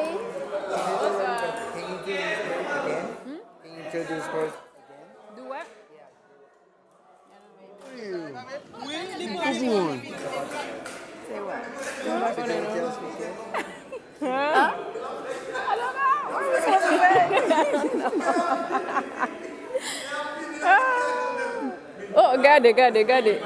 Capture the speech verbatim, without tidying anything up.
Can you do this word again? Can you do this word again? Do what? Come on. Say what? Huh? I don't know. What are you supposed to say? Oh, gade, gade, gade.